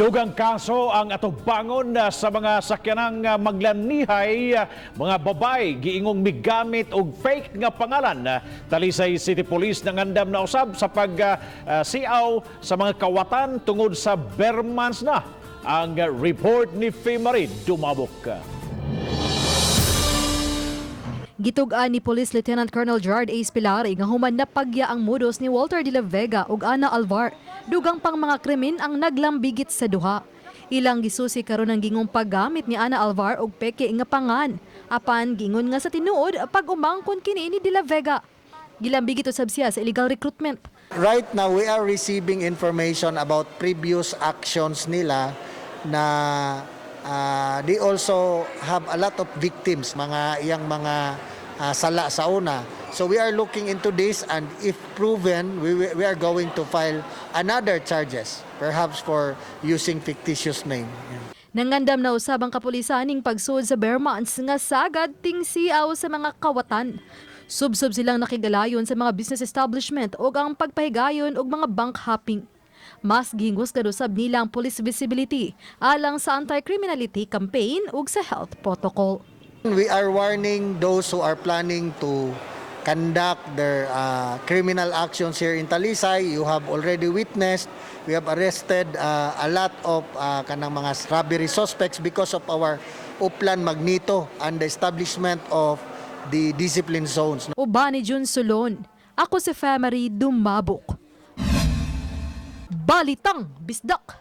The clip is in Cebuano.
Dugang kaso ang atubangon sa mga sakyanang maglanihay, mga babay giingong migamit og fake nga pangalan. Talisay City Police nangandam na usab sa pagsiaw sa mga kawatan tungod sa bermans na. Ang report ni Femari Dumabok. Gitug-an ni Police Lieutenant Colonel Gerard A. Spilari nga human napagya ang modus ni Walter de la Vega ug Ana Alvar. Dugang pang mga krimen ang naglambigit sa duha. Ilang gisusi karon ang gingong paggamit ni Ana Alvar og peke nga pangan. Apan gingon nga sa tinuod pag-umangkon kini ni de la Vega. Gilambigit usab siya sa illegal recruitment. Right now, we are receiving information about previous actions nila na they also have a lot of victims, mga iyang mga sala sa una. So we are looking into this and if proven, we are going to file another charges, perhaps for using fictitious name. Nangandam na usab ang kapulisan ning pagsuod sa bermans nga sagad tingsiaw sa mga kawatan. Subsob silang nakigalayon sa mga business establishment ug ang pagpahigayon og mga bank hopping. Mas gihingusgan usab nila ang police visibility alang sa anti-criminality campaign ug sa health protocol. We are warning those who are planning to conduct their criminal actions here in Talisay. You have already witnessed, we have arrested a lot of kanang mga robbery suspects because of our Oplan Magneto and the establishment of the discipline zones. Uban ni Jun Solon. Ako si Family Dumabok. Balitang Bisdak.